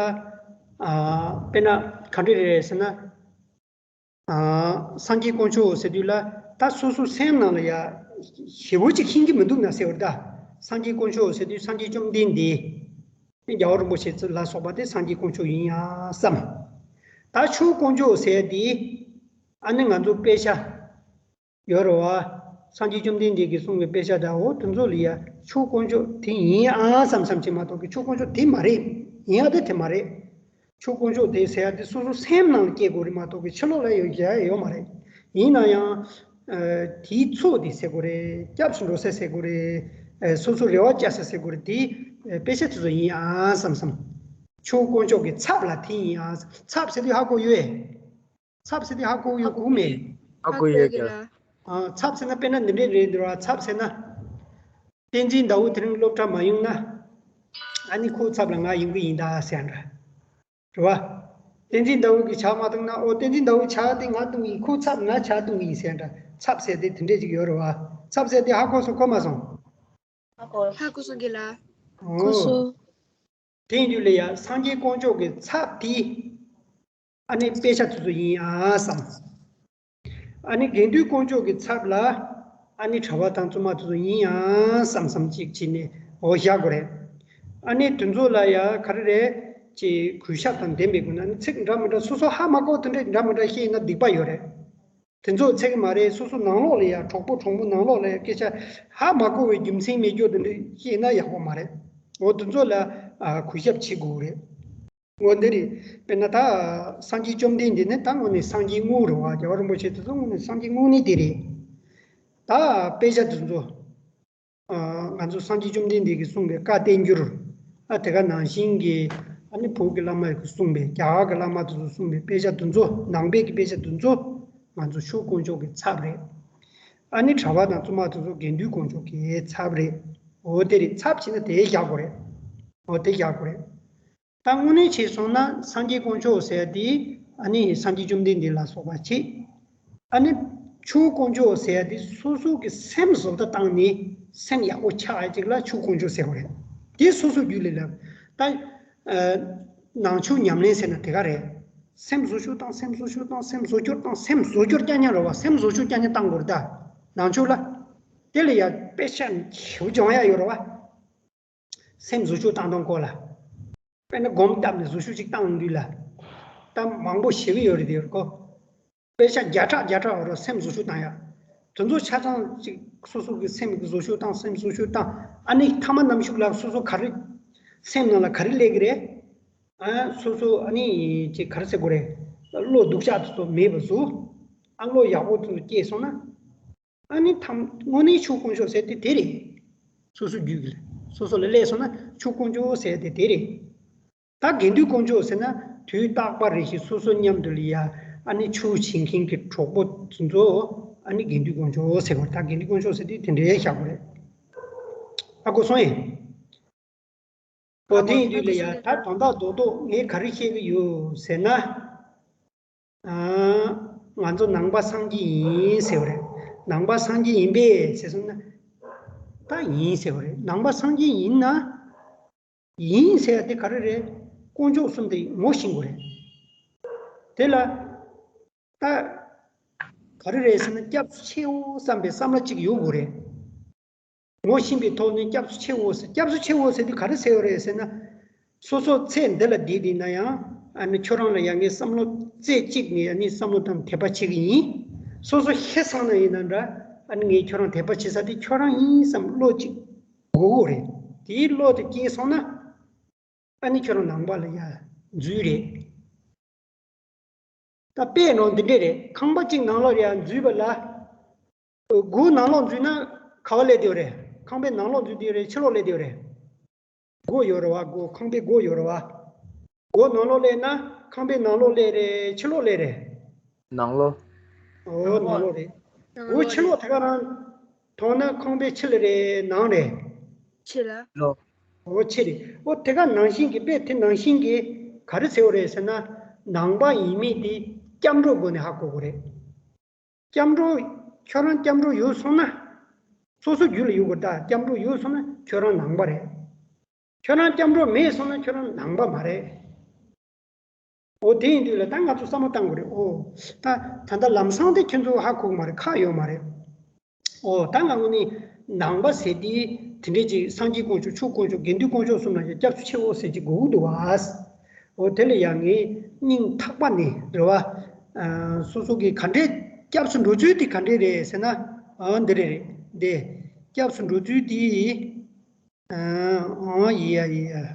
ཨ་དཔེར་ན་ག་འདྲ་རེད་ཟེར་ན། ཨ་སངས་རྒྱས་དཀོན་མཆོག་ཟེར་དུས་ལ། ད་སོ་སོ་སེམས་ནང་ལ་ཡ་ཞེ་པོ་ཅིག་ཤེས་ཀྱི་མི་འདུག་ན་ཟེར་བ་རེད་ད། སངས་རྒྱས་དཀོན་མཆོག་ཟེར་དུས་སངས་རྒྱས་བཅོམ་ལྡན་འདས། རྒྱལ་བ་རིན་པོ་ཆེ་ལ་སོགས་པ་དེ་སངས་རྒྱས་དཀོན་མཆོག་ཡིན་ཡ་བསམ། ད་ཆོས་དཀོན་མཆོག་ཟེར་དེ། ཨ་ནི་ང་ཚོ་དཔེ་ཆ་ཡོད་རེད་བ། སངས་རྒྱས་བཅོམ་ལྡན་འདས་ཀྱིས་གསུངས་པའི་དཔེ་ཆ་དང་འོ་དེ་ཚོ་ལ་ཡ་ཆོས་དཀོན་མཆོག་དེ་ཡིན་ཨ་བསམ་བསམ་བྱེད་མ་གཏོགས་ཀྱི་ཆོས་དཀོན་མཆོག་དེ་མ་རེད། ཡིན་ཨ་དེ་དེ་མ་རེད། ཆོས་དཀོན་མཆོག་དེ་ཟེར་ཡ་དེ་སོ་སོ་སེམས་ནང་ལ་སྐྱེ་དགོས་རེད་མ་གཏོགས་ཀྱི་ཕྱི་ལོགས་ལ་ཡོད་ཡ་ཡོད་མ་རེད། ཡིན་ན་ཡང་། ཨ་དེའི་ཚོགས་དེ་ཟེར་དགོས་རེད། སྐྱབས་སུ་འགྲོ་ས་ཟེར་དགོས་རེད། ཨ་སོ་སོ་རེ་བ་བཅའ་ས་ཟེར་དགོས་རེད། དེ་ཨ་དཔེ་ཆ་དེ་ཚོ་ཡིན་ཨ་བསམ་བསམ། ཆོས་དཀོན་མཆོག་གི་ཚབ་ལ་དེ་ཡིན་ཨ། ཚབ་ཟེར་དུས་ཧ་གོ་ཡོད། ཚབ་ཟེར་དུས་ཧ་གོ་ཡོད་གོ་མེད། ཧ་གོ་ཡོད་ཀྱང་། ཨ་ཚབ་ཟེར་ན་དཔེར་ན་འདི་འདྲས་རེད་འདུག་བ། ཚབ་ཟེར་ན། བསྟན་འཛིན་ཟླ་འོད་དེ་རིང་སློབ་གྲྭ་མ་ཡོང་ན། ཨ་ནི་ཁོའི་ཚབ་ལ་ང་ཡོང་གི་ཡིན་ད་ཟེར་འདྲ། རེད་བ། བསྟན་འཛིན་ཟླ་འོད་ཀྱིས་ཕྱག་མ་བཏང་ན། ཨོ་བསྟན་འཛིན་ཟླ་འོད་ཕྱག་དེ་ང་བཏང་གི་ཡིན། ཁོའི་ཚབ་ང་ཕྱག་བཏང་གི་ཡིན་ཟེར་འདྲ། ཚབ་ཟེར་དེ་དེ་འདྲས་ཅིག་ཡོད་རེད་བ། ཚབ་ཟེར་དེ་ཧ་གོ་སོང་གོ་མ་སོང་། ཧ་གོ་སོང་གི་ལ། ཨོ། གོ་སོང་། དེ་ཡིན་དུས་ལ་ཡ་སངས་རྒྱས་དཀོན་མཆོག་གི་ཚབ་དེ། ཨ་ནི་དཔེ་ཆ་དེ་ཚོ་ཡིན་ཨ་བསམ། ཨ་ནི་དགེ་འདུན་དཀོན་མཆོག་གི་ཚབ་ལ། ཨ་ནི་གྲྭ་པ་དང་བཙུན་མ་དེ་ཚོ་ཡིན་ཨ་བསམ་བསམ་ཅིག་བྱས་ནས་འོ་བཞག་དགོས་རེད། ཨ་ནི་དེ་ཚོ་ལ་ཡ་ག་རེ་རེད། ཅེས་གུས་ཞབས་དང་ལྡན་པའི་སྒོ་ནས། ཨ་ནི་ཚིག་འདྲ་མི་འདྲ་སོ་སོ་ཧ་མ་གོ་དེ་འདྲ་འདྲ་མི་འདྲ་བཤད་ན་སྡིག་པ་ཡོད་རེད། དེ་ཚོ་ཚད་ཀྱི་མ་རེད། སོ་སོ་ནང་ལོགས་ལ་ཡ་གྲོགས་པོ་གྲོགས་མོ་ནང་ལོགས་ལ་ཡ་སྐད་ཆ་ཧ་མ་གོ་བའི་རྒྱུ་མཚན་མེད་རྒྱུ་དེ་འདྲ་བཤད་ན་ཡག་པོ་མ་རེད། འོ་དེ་ཚོ་ལ་ཨ་གུས་ཞབས་བྱེད་དགོས་རེད། འོ་འདི་རེད། དཔེར་ན་ད་སངས་རྒྱས་བཅོམ་ལྡན་འདས་ནི་ད་དངོས་གནས་སངས་རྒྱས་དངོས་རེད་བ། རྒྱལ་བ་རིན་པོ་ཆེ་དེ་ཚོ་དངོས་གནས་སངས་རྒྱས་དངོས་གནས་དེ་རེད། ད་དཔེ་ཆ་དེ་ཚོ། ཨ། ང་ཚོ་སངས་རྒྱས་བཅོམ་ལྡན་འདས་ཀྱིས་གསུངས་པའི་བཀའ་བསྟན་འགྱུར། ཨ། དེ་ག་ནང་བཞིན་གྱི། ཨ་ནི་བོད་ཀྱི་བླ་མ་གིས་གསུངས་པའི། རྒྱ་གར་གྱི་བླ་མ་དེ་ཚོས་གསུངས་པའི་དཔེ་ཆ་དེ་ཚོ། ནང་པའི་གི་དཔེ་ཆ་དེ་ཚོ་ང་ཚོ་ཆོས་དཀོན་མཆོག་གི་ཚབ་རེད། ཨ་ནི་གྲྭ་པ་དང་བཙུན་མ་དེ་ཚོ་དགེ་འདུན་དཀོན་མཆོག་གི་ཚབ་རེད། འོ་དེ་རེད། ཚབ་བྱས་ན་དེ་བཞག་དགོས་རེད། འོ་དེ་བཞག་དགོས་རེད། ད་དངོས་གནས་བྱས་སོང་ན་སངས་རྒྱས་དཀོན་མཆོག་ཟེར་ཡ་དེ། ཨ་ནི་སངས་རྒྱས་བཅོམ་ལྡན་འདས་ལ་སོགས་པ་བྱས། ཨ་ནི་ཆོས་དཀོན་མཆོག་ཟེར་ཡ་དེ་སོ་སོ་གི་སེམས་བཟོ་ལྟ་བཏང་ནས་སེམས་ཡག་པོ་ཆགས་ཡ་ཅིག་ལ་ཆོས་དཀོན་མཆོག་ཟེར་བ་རེད། དེ་སོ་སོ་རྒྱུད་ལ་ལབ། ད་ཨ་ནང་ཆོས་ཉམས་ལེན་ཟེར་ན་དེ་ག་རེད། སེམས་བཟོ་ཤུགས་བཏང་། སེམས་བཟོ་ཤུགས་བཏང་། སེམས་བཟོ་སྐྱོར་བཏང་། སེམས་བཟོ་སྐྱོར་རྐྱང་རྐྱང་རེད་བ། སེམས་བཟོ་སྐྱོར་རྐྱང་རྐྱང་བཏང་དགོས་རེད། ད་ནང་ཆོས་ལ་དེ་ལ་ཡ་དཔེ་ཆ་ཞེ་པོ་སྦྱང་ཡ་ཡོད་རེད་བ། སེམས་བཟོ་ཤུགས་བཏང་སྟངས་སྐོར་ལ། དཔེར་ན་སྒོམ་བཏབ་ནས་བཟོ་ཤུགས་ཅིག་བཏང་དུས་ལ། ད་མང་པོ་ཞེ་གི་ཡོད་རེད་དེ་ཀོ། དཔེ་ཆ་བརྒྱ་ཕྲག་བརྒྱ་ཕྲག་ཡོད་རེད། སེམས་བཟོ་ཤུགས་བཏང་ཡ། དེ་ཚོ་ཆ་ཚང་ཅིག་སོ་སོ་གི་སེམས་ཀྱི་བཟོ་ཤུགས་བཏང་། སེམས་བཟོ་ཤུགས་བཏང་། ཨ་ནི་ཐ་མ་ནམ་ཞིག་ལ་སོ་སོ་ག་རེ། སེམས་ནང་ལ་ག་རེ་སླེབས་ཀྱི་རེད། ཨ། སོ་སོ་ཨ་ནི་ཅིག་ག་རེ་ཟེར་དགོས་རེད། བློ་སྡུག་ཅག་དེ་ཚོ་མེད་པ་བཟོ། ཨ། བློ་ཡག་པོ་དེ་ཚོ་སྐྱེས་སོང་ན། ཨ་ནི་ཐམ་དངོས་གནས་ཆོས་དཀོན་མཆོག་ཟེར་དེ་དེ་རེད། སོ་སོ་རྒྱུད་ཀྱི་ལ། སོ་སོ་ལ་སླེབས་སོང་ན་ཆོས་དཀོན་མཆོག་ཟེར་དེ་དེ་རེད། ད་དགེ་འདུན་དཀོན་མཆོག་ཟེར་ན་དུས་རྟག་པ་རེ་བཞིན་སོ་སོ་མཉམ་དུ་ལ་ཡ། ཨ་ནི་ཆོས་བྱེད་མཁན་གྱི་གྲོགས་པོ་དེ་ཚོ། ཨ་ནི་དགེ་འདུན་དཀོན་མཆོག་ཟེར་བ། ད་དགེ་འདུན་དཀོན་མཆོག་ཟེར་དེ་དེ་འདྲའི་བཞག་དགོས་རེད། ཨ། གོ་སོང་ངས། ཨོ། དེ་ཡིན་དུས་ལ་ཡ། ད་དོན་དག་རྡོག་རྡོག་ངས་ག་རེ་བཤད་ཀྱི་ཡོད་ཟེར་ན། ཨ། ང་ཚོ་ནང་པ་སངས་རྒྱས་ཡིན་ཟེར་བ་རེད། ནང་པ་སངས་རྒྱས་ཡིན་པས་ཟེར་སོང་ན། ད་ཡིན་ཟེར་བ་རེད། ནང་པ་སངས་རྒྱས་ཡིན་ན། ཡིན་ཟེར་ཡ་དེ་ག་རེ་རེད། དཀོན་མཆོག་གསུམ་དེ་ངོ་ཤེས་དགོས་རེད། དེ་ལ་ད་ག་རེ་རེད་ཟེར་ན། སྐྱབས་སུ་མཆིའོ་བསམ་པའི་བསམ་བློ་གཅིག་ཡོད་དགོས་རེད། ངོ་ཤེས་པའི་ཐོག་ནས་སྐྱབས་སུ་མཆིའོ་ཟེར། སྐྱབས་སུ་མཆིའོ་ཟེར་དུས་ག་རེ་ཟེར་བ་རེད་ཟེར་ན། སོ་སོ་ཚེ་འདི་ལ་བསྡད་བསྡད་ན་ཡང་། ཨ་ནི་ཁྱོད་རང་ལ་ཡ་ངས་བསམ་བློ་རྩེ་གཅིག་ནས། ཨ་ནི་བསམ་བློ་དང་དད་པ་བྱེད་ཀྱི་ཡིན། སོ་སོ་ཤི་སོང་ན་ཡིན་ན་འདྲ། ཨ་ནི་ངས་ཁྱོད་རང་དད་པ་བྱེད་ས་དེ་ཁྱོད་རང་ཡིན་བསམ་བློ་གཅིག་དགོས་ཀྱི་རེད། དེའི་བློ་དེ་སྐྱེས་སོང་ན། ཨ་ནི་ཁྱོད་རང་ནང་པ་ལ་ཡ་འཛུལ་རེད། ད་དཔེ་ནང་འདི་འདྲས་རེད། ཁང་པ་གཅིག་ནང་ལོགས་ཡ་འཛུལ་བ་ལ། སྒོ་ནང་ལོགས་འཛུལ་ན་ག་བ་སླེབས་བསྡད་ཡོད་རེད། ཁང་པའི་ནང་ལོགས་འཛུལ་བསྡད་ཡོད་རེད། ཕྱི་ལོགས་སླེབས་བསྡད་ཡོད་རེད། སྒོ་ཡོད་རེད་བ། སྒོ། ཁང་པའི་སྒོ་ཡོད་རེད་བ། སྒོ་ནང་ལོགས་སླེབས་ན་ཁང་པའི་ནང་ལོགས་སླེབས་རེད། ཕྱི་ལོགས་སླེབས་རེད། ནང་ལོགས། ཨོ། ནང་ལོགས་རེད། ནང་ལོགས་རེད། སྒོ་ཕྱི་ལོགས་དེ་ག་རང་མཐོང་ན་ཁང་པའི་ཕྱི་ལ་རེད། ནང་རེད། ཕྱི་ལ། ལོགས། ཨོ། ཕྱི་རེད། ཨོ། དེ་ག་ནང་བཞིན་གྱི། དཔེ་དེ་ནང་བཞིན་གྱི་ག་རེ་ཟེར་བ་རེད་ཟེར་ན། ནང་པ་ཡིན་མིན་དེ་སྐྱབས་འགྲོའི་སྒོ་ནས་ཧ་གོ་དགོས་རེད། སྐྱབས་འགྲོ། ཁྱོད་རང་སྐྱབས་འགྲོ་ཡོད་སོང་ན། སོ་སོ་རྒྱུད་ལ་ཡོད་དགོས། ད་སྐྱབས་འགྲོ་ཡོད་སོང་ན་ཁྱོད་རང་ནང་པ་རེད། ཁྱོད་རང་སྐྱབས་འགྲོ་མེད་སོང་ན་ཁྱོད་རང་ནང་པ་མ་རེད། འོ། དེ་ཡིན་དུས་ལ་ད་ང་ཚོ་བསམ་བློ་བཏང་དགོས་རེད། འོ། ད་ད་ལྟ་ལམ་སང་དེ་ཁྱོད་ཚོ་ཧ་གོ་གི་མ་རེད། ཁག་ཡོད་མ་རེད། འོ། ད་ང་དངོས་གནས་ནང་པ་ཟེར་དེ་དེ་འདྲས་ཅིག་སངས་རྒྱས་དཀོན་མཆོག་ཆོས་དཀོན་མཆོག་དགེ་འདུན་དཀོན་མཆོག་གསུམ་ལ་ཡང་སྐྱབས་སུ་མཆིའོ་ཟེར་གྱི་དགོས་ཀྱི་འདུག་བ། འོ། དེ་ལ་ཡང་ངས་སྙིང་ཐག་པ་ནས་རེད་བ། ཨ། སོ་སོ་གི་ག་འདྲས་སྐྱབས་སུ་འགྲོ་ཚུལ་དེ་ག་འདྲས་རེད་ཟེར་ན། ཨ། འདི་རེད། རེད་དེ། སྐྱབས་སུ་འགྲོ་ཚུལ་དེ། ཨ། ཨང་། ཡི་ཡ། ཡི་ཡ།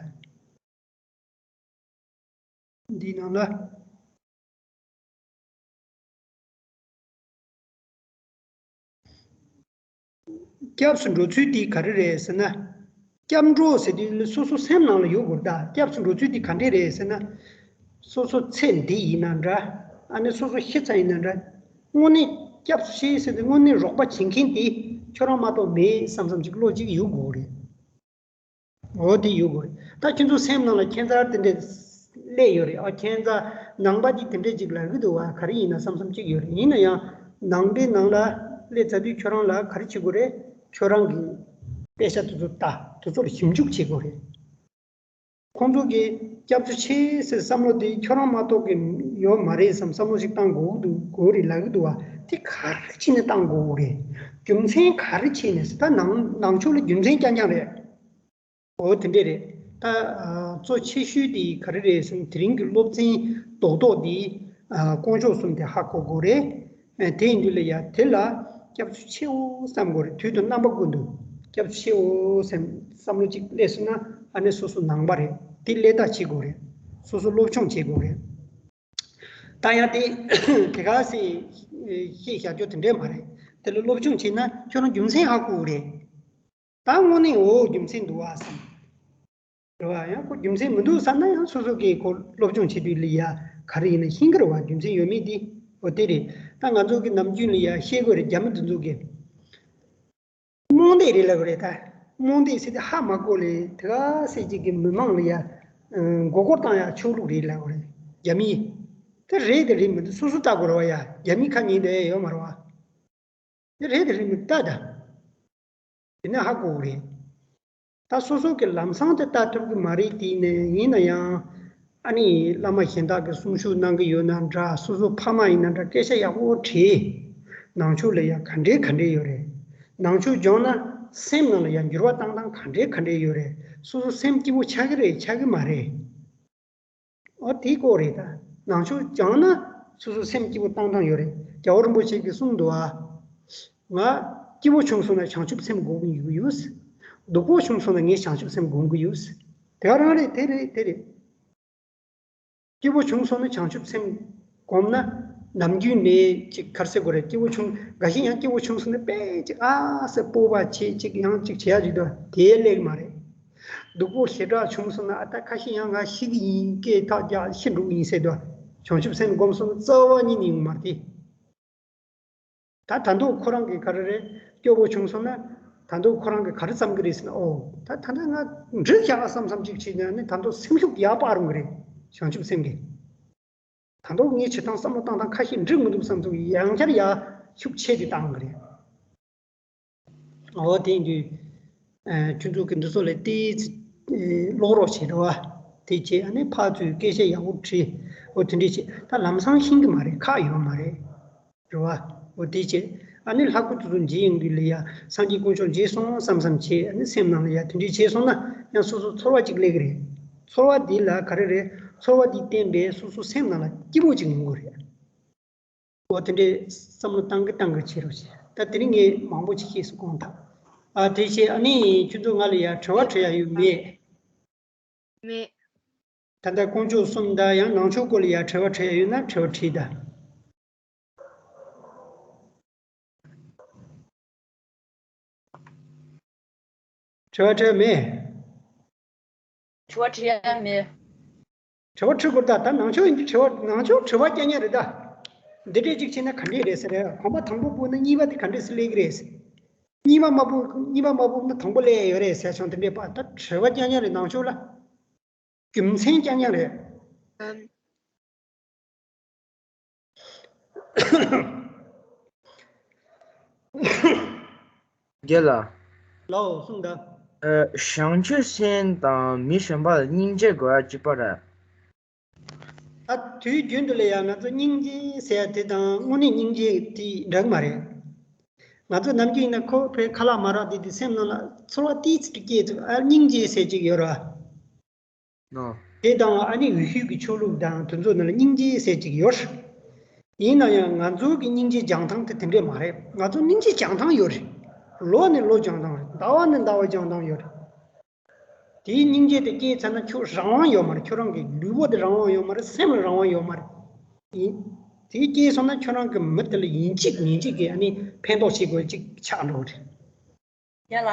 འདིའི་ནང་ལ། སྐྱབས་སུ་འགྲོ་ཚུལ་འདི་ག་རེ་རེད་ཟེར་ན། སྐྱབས་འགྲོ་ཟེར་དུས་སོ་སོ་སེམས་ནང་ལ་ཡོད་དགོས། ད་སྐྱབས་སུ་འགྲོ་ཚུལ་འདི་ག་འདྲས་རེད་ཟེར་ན། སོ་སོ་ཚེ་འདི་ཡིན་ན་འདྲ། ཨ་ནི་སོ་སོ་ཤི་ཚར་ཡིན་ན་འདྲ། དངོས་གནས་སྐྱབས་སུ་མཆི་ཟེར་དུས་དངོས་གནས་རོགས་པ་བྱེད་མཁན་དེ་ཁྱོད་རང་མ་གཏོགས་མེད་བསམ་བསམ་ཅིག་བློ་གཅིག་ཡོད་དགོས་རེད། འོ། དེ་ཡོད་དགོས་རེད། ད་ཁྱེད་ཚོ་སེམས་ནང་ལ་ཁྱད་མཚར་དེ་འདྲས་སླེབས་ཡོད་རེད། ཨ། ཁྱད་མཚར། ནང་པ་འདི་དེ་འདྲས་ཅིག་ལབ་ཀྱི་འདུག་བ། ག་རེ་ཡིན་ན་བསམ་བསམ་ཅིག་ཡོད་རེད། ཡིན་ན་ཡང་ནང་པའི་ནང་ལ་སླེབས་ཚར་དུས་ཁྱོད་རང་ལ་ག་རེ་བྱེད་དགོས་རེད། ཁྱོད་རང་གི་དཔེ་ཆ་དེ་ཚོ་ལྟ། དེ་ཚོ་ལ་ཞིབ་འཇུག་བྱེད་དགོས་རེད། ཁོང་ཚོ་གིས་སྐྱབས་སུ་མཆི་ཟེར་བསམ་བློ་དེ་ཁྱོད་རང་མ་གཏོགས་ཀྱི་ཡོད་མ་རེད་བསམ་བསམ་བློ་ཞིག་བཏང་དགོས་འདུག་དགོས་རེད་ལབ་ཀྱི་འདུག་བ། དེ་ག་རེ་བྱས་ནས་བཏང་དགོས་རེད། རྒྱུ་མཚན་ག་རེ་བྱས་ནས། ད་ནང་ནང་ཆོས་ལ་རྒྱུ་མཚན་རྐྱང་རྐྱང་རེད། འོ། དེ་འདྲས་རེད། ད། ཨ། གཙོ་ཆེ་ཤོས་དེ་ག་རེ་རེད་ཟེར་ན། དེ་རིང་གི་སློབ་ཚན་རྡོག་རྡོག་དེ། ཨ། དཀོན་མཆོག་གསུམ་དེ་ཧ་གོ་དགོས་རེད། ཨ། དེ་ཡིན་དུས་ལ་ཡ་དེ་ལ་སྐྱབས་སུ་མཆིའོ་བསམ་དགོས་རེད། དུས་དང་རྣམ་པ་ཀུན་ཏུ་སྐྱབས་སུ་མཆིའོ་བསམ་བསམ་བློ་གཅིག་སླེབས་སོང་ན། ཨ་ནི་སོ་སོ་ནང་པ་རེད། དེ་སླད་ལྟ་བྱེད་དགོས་རེད། སོ་སོ་སློབ་སྦྱོང་བྱེད་དགོས་རེད། ད་ཡང་དེ་དེ་ག་སེ་བཤད་བཞག་རྒྱུ་དེ་འདྲས་མ་རེད། དེ་ལ་སློབ་སྦྱོང་བྱས་ན་ཁྱོད་རང་རྒྱུ་མཚན་ཧ་གོ་གི་རེད། ད་དངོས་གནས་འོ་རྒྱུ་མཚན་འདུག་ཨ་བསམ། རེད་བ། ཡང་ཁོ་རྒྱུ་མཚན་མི་འདུག་བསམ་ན་ཡང་སོ་སོ་གིས་ཁོ་སློབ་སྦྱོང་བྱེད་དུས་ལ་ཡ་ག་རེ་ཡིན་ན་ཤེས་ཀྱི་རེད་བ། རྒྱུ་མཚན་ཡོད་མེད་དེ་འོ་དེ་རེད། ད་ང་ཚོ་གི་ནམ་རྒྱུན་ལ་ཡ་བཤད་དགོས་རེད། རྒྱ་མི་འདི་ཚོ་གིས་རྨོངས་དད་རེད་ལབ་གི་རེད། ད་རྨོངས་དད་ཟེར་དེ་ཧ་མ་གོ་ལེ། དེ་ག་སེ་གཅིག་གི་མི་མང་ལ་ཡ་མགོ་སྐོར་བཏང་ཡ་ཆོས་ལུགས་རེད་ལབ་གི་རེད། རྒྱ་མི་དེ་རེད་དེ་རེད་མི་འདུག་སོ་སོ་ལྟ་དགོས་རེད་བ། ཡ་རྒྱ་མི་ཁ་ཉན་བསྡད་ཡ་ཡོད་མ་རེད་བ། དེ་རེད་དེ་རེད་མི་ལྟ་ད། དེ་ནས་ཧ་གོ་གི་རེད། ད་སོ་སོ་གི་ལམ་སང་དེ་ལྟ་ཐུབ་ཀྱི་མ་རེད། དེ་ནས་ཡིན་ན་ཡང་ཨ་ནི་བླ་མ་གཞན་དག་གིས་གསུང་ཞུ་གནང་གི་ཡོད་ན་འདྲ། སོ་སོ་ཕ་མ་ཡིན་ན་འདྲ། སྐད་ཆ་ཡག་པོ་དྲིས། ནང་ཆོས་ལ་ཡང་ག་འདྲས་ག་འདྲས་ཡོད་རེད། ནང་ཆོས་སྦྱངས་ན་སེམས་ནང་ལ་ཡང་འགྱུར་བ་བཏང་སྟངས་ག་འདྲས་ག་འདྲས་ཡོད་རེད། སོ་སོ་སེམས་སྐྱིད་པོ་ཆགས་ཀྱི་རེད་ཆགས་ཀྱི་མ་རེད། འོ་དེའི་སྐོར་རེད། ད་ནང་ཆོས་སྦྱངས་ན་སོ་སོ་སེམས་སྐྱིད་པོ་བཏང་སྟངས་ཡོད་རེད། རྒྱལ་བ་རིན་པོ་ཆེ་གིས་གསུངས་འདུག་ཨ། ང་སྐྱིད་པོ་བྱུང་སོང་ན་བྱང་ཆུབ་སེམས་སྒོམ་གྱི་ཡོད། སྡུག་པོ་བྱུང་སོང་ན་ངས་བྱང་ཆུབ་སེམས་སྒོམ་གྱི་ཡོད། དེ་ག་རང་རེད། དེ་རེད་དེ་རེད། སྐྱིད་པོ་བྱུང་སོང་ན་བྱང་ཆུབ་སེམས་སྒོམ་ན་ནམ་རྒྱུན་ནས་ཅིག་ག་རེ་ཟེར་དགོས་རེད། སྐྱིད་པོ་བྱུང་འགའ་ཞིག་ཡང་སྐྱིད་པོ་བྱུང་སོང་ན་དཔེ་ཅིག་ཨ་ཟེར་སྤོབས་པ་བྱེད་ཅིག་ཡང་ཅིག་བྱེད་ཡ་ཅིག་འདུག་དེ་ལེགས་མ་རེད། སྡུག་པོ་ཞེ་དྲག་བྱུང་སོང་ན་ཨ་ད་ཁ་ཤས་ཡང་ང་ཤི་གི་ཡིན། སྐད་ཐག་རྒྱག་ཤི་འགྲོ་གི་ཡིན་ཟེར་འདུག་བྱང་ཆུབ་སེམས་སྒོམ་སོང་ན་རྩ་བ་ཉིད་ནས་ཡོང་མ་རེད་དེ། ད་ད་དུང་ཁོ་རང་གི་ག་རེ་རེད། སྐྱོ་པོ་བྱུང་སོང་ན་ད་དུང་ཁོ་རང་གི་ག་རེ་བསམ་གི་རེད་ཟེར་ན། ཨོ་ད་ད་ད་ང་འགྲིག་ཡག་བསམ་བསམ་ཅིག་བྱས་ན་ནི་ད་དུང་སེམས་ཤུགས་ཡར་སྤར་ཡོང་གི་རེད། བྱང་ཆུབ་སེམས་ཀྱིས། ད་དུང་ངས་བྱེད་སྟངས་བསམ་བློ་བཏང་སྟངས་ཁ་ཤས་འགྲིག་མི་འདུག་བསམ་ཚུལ་ཡང་བསྐྱར་ཡར་ཤུགས་ཆེ་དེ་བཏང་གི་རེད། འོ་དེ་ཡིན་དུས། ཨ་ཁྱོད་ཚོ་གི་འདི་ཚོ་ལ་ཏོག་ཙམ་ཀློག་རོགས་བྱེད་རོགས། དེ་བྱས་ཨ་ནི་ཕར་ཚུར་སྐད་ཆ་ཡག་པོ་དྲིས། འོ་དེ་འདྲས་བྱས་ད་ལམ་སང་ཤེས་གི་མ་རེད། ཁག་ཡོད་མ་རེད། རེད་བ། འོ་དེ་བྱས་ཨ་ནི་ལྷ་སྐུ་དེ་ཚོ་མཇལ་ཡོང་དུས་ལ་ཡ་སངས་རྒྱས་དཀོན་མཆོག་མཇལ་སོང་བསམ་བསམ་བྱས། ཨ་ནི་སེམས་ནང་ལ་ཡ་དེ་འདྲས་བྱས་སོང་ན་ཡང་སོ་སོ་ཚོར་བ་ཅིག་སླེབས་གི་རེད། ཚོར་བ་འདི་ལ་ག་རེ་རེད། ཚོར་བ་འདི་བརྟེན་པས་སོ་སོ་སེམས་ནང་ལ་སྐྱིད་པོ་ཅིག་ཡོང་གི་རེད། འོ་དེ་འདྲའི་བསམ་བློ་བཏང་གི་བཏང་གི་བྱེད་རོགས་བྱེད། ད་དེ་རིང་ངས་མང་པོ་ཅིག་བཤད་སོང་དགོངས་དག་ཨ་དེ་བྱས་ཨ་ནི་ཁྱོད་ཚོ་ང་ལ་ཡ་དྲི་བ་དྲི་ཡ་ཡོད་མེད། མེད། ད་ལྟ་དཀོན་མཆོག་གསུམ་དང་ཡང་ནང་ཆོས་སྐོར་ལ་ཡ་དྲི་བ་དྲི་ཡ་ཡོད་ན་དྲི་བ་དྲིས་དང་། དྲི་བ་དྲི་ཡ་མེད། དྲི་བ་དྲི་ཡ་མེད། དྲི་བ་དྲི་དགོས། ད་ད་ནང་ཆོས་ཡིན་དུས་དྲི་བ་ནང་ཆོས་དྲི་བ་རྐྱང་རྐྱང་རེད་ད། འདི་འདྲས་ཅིག་བྱས་ན་ག་འདྲས་རེད་ཟེར། གོམ་པ་དང་པོ་སྤོས་ན་གཉིས་པ་དེ་ག་འདྲས་སེ་སླེབས་ཀྱི་རེད། གཉིས་པ་མ་སྤོས་གཉིས་པ་མ་སྤོས་ན་དང་པོ་སླེབས་ཡོད་རེད་ཟེར་བྱུང་། དེ་འདྲས་པ་ད་དྲི་བ་རྐྱང་རྐྱང་རེད་ནང་ཆོས་ལ། རྒྱུ་མཚན་རྐྱང་རྐྱང་རེད། ཨམ། རྒན་ལགས། ལགས་སོ། གསུངས་དང་། ཨ་བྱང་ཆུབ་སེམས་དང་མི་གཞན་པ་ལ་སྙིང་རྗེ་དགོས་ཡ་གཅིག་པ་རེད། ད་དུས་རྒྱུན་དུ་ལ་ཡང་ང་ཚོ་སྙིང་རྗེ་ཟེར་ཡ་དེ་དང་དངོས་གནས་སྙིང་རྗེ་དེ་འདྲ་གི་མ་རེད། ང་ཚོ་ནམ་རྒྱུན་ཡིན་ན་ཁོ་བོའི་ཁ་ལག་མ་རག་དུས་དེ་སེམས་ནང་ལ་ཚོར་བ་ཏོག་ཙམ་སྐྱེས་ཚུལ། ཨ་སྙིང་རྗེ་ཟེར་ཅིག་ཡོད་ར། ནོ། དེ་དང་ཨ་ནི་འུ་ཤུལ་གྱི་ཆོས་ལུགས་དང་དེ་ཚོ་ནང་ལ་སྙིང་རྗེ་ཟེར་ཅིག་ཡོད། ཡིན་ན་ཡང་ང་ཚོ་གི་སྙིང་རྗེ་སྦྱང་སྟངས་དེ་དེ་འདྲས་མ་རེད། ང་ཚོ་སྙིང་རྗེ་སྦྱང་སྟངས་ཡོད་རེད། ལོ་ནས་ལོ་སྦྱང་སྟངས་རེད། ཟླ་བ་ནས་ཟླ་བ་སྦྱང་སྟངས་ཡོད་རེད། དེའི་སྙིང་རྗེ་དེ་སྐྱེས་ཚར་ན་ཁྱོད་རང་དབང་ཡོད་མ་རེད། ཁྱོད་རང་གི་ལུས་པོ་དེ་རང་དབང་ཡོད་མ་རེད། སེམས་ལ་རང་དབང་ཡོད་མ་རེད། ཡིན། དེ་སྐྱེས་སོང་ན་ཁྱོད་རང་གི་མི་དེ་ལ་ཡིན་གཅིག་མིན་གཅིག་གི་ཨ་ནི་ཕན་ཐོགས་བྱེད་དགོས་ཅིག་ཆགས་འགྲོ་གི་རེད། ཡ་ལ།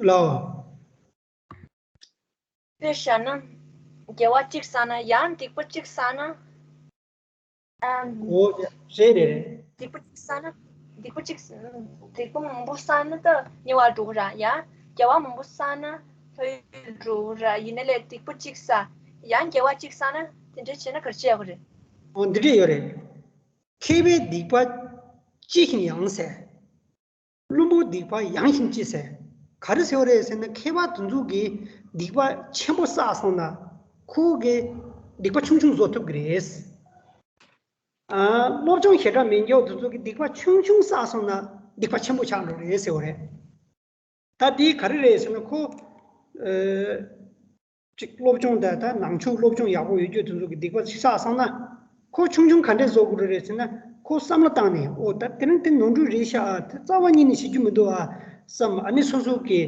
ལའོ། དཔེ་བཞག་ན། དགེ་བ་གཅིག་བསགས་ན་ཡང་སྡིག་པ་གཅིག་བསགས་ན། ཨམ། འོ་རེད་རེད་རེད། སྡིག་པ་གཅིག་བསགས་ན། སྡིག་པ་གཅིག་སྡིག་པ་མང་པོ་བསགས་ན་ད་དམྱལ་བར་འགྲོ་གི་ར། ཡང་དགེ་བ་མང་པོ་བསགས་ན་ལྷ་ཡུལ་འགྲོ་གི་ར། ཡིན་ན་ལས་སྡིག་པ་གཅིག་བསགས། ཡང་དགེ་བ་གཅིག་བསགས་ན་དེ་འདྲ་བྱས་ན་ག་རེ་བྱེད་ཡག་གི་རེད། འོ་འདི་འདྲས་ཡོད་རེད། མཁས་པའི་སྡིག་པ་ཅི་ཞིག་ཡང་ཟེར། བླུན་པོའི་སྡིག་པ་ཡང་ཞིང་ཅི་ཟེར། ག་རེ་ཟེར་བ་རེད་ཟེར་ན་མཁས་པ་དེ་ཚོ་གིས་སྡིག་པ་ཆེན་པོ་བསགས་སོང་ན་ཁོ་གིས་སྡིག་པ་ཆུང་ཆུང་བཟོ་ཐུབ་ཀྱི་རེད། ཨ་སློབ་སྦྱོང་ཞེ་དྲག་མེད་མཁན་དེ་ཚོ་གིས་སྡིག་པ་ཆུང་ཆུང་བསགས་སོང་ན་སྡིག་པ་ཆེན་པོ་ཆགས་འགྲོ་རེད་ཟེར་བ་རེད། ད་དེ་ག་རེ་རེད་ཟེར་ན་ཁོ། ཨ། ཅིག་སློབ་སྦྱོང་དང་ད་ནང་ཆོས་སློབ་སྦྱོང་ཡག་པོ་ཡོད་རྒྱུ་དེ་ཚོ་གི་སྡིག་པ་ཞིག་བསགས་སོང་ན། ཁོ་ཆུང་ཆུང་ག་འདྲས་བཟོ་དགོས་རེད་ཟེར་ན། ཁོ་བསམ་བློ་བཏང་ནས་འོ་ད་དེ་རིང་དེ་ནོར་འཁྲུལ་རེད་ཤག་ཨ་དེ་རྩ་བ་ཉིད་ནས་བྱེད་རྒྱུ་མི་འདུག་ཨ་བསམ། ཨ་ནི་སོ་སོ་གི་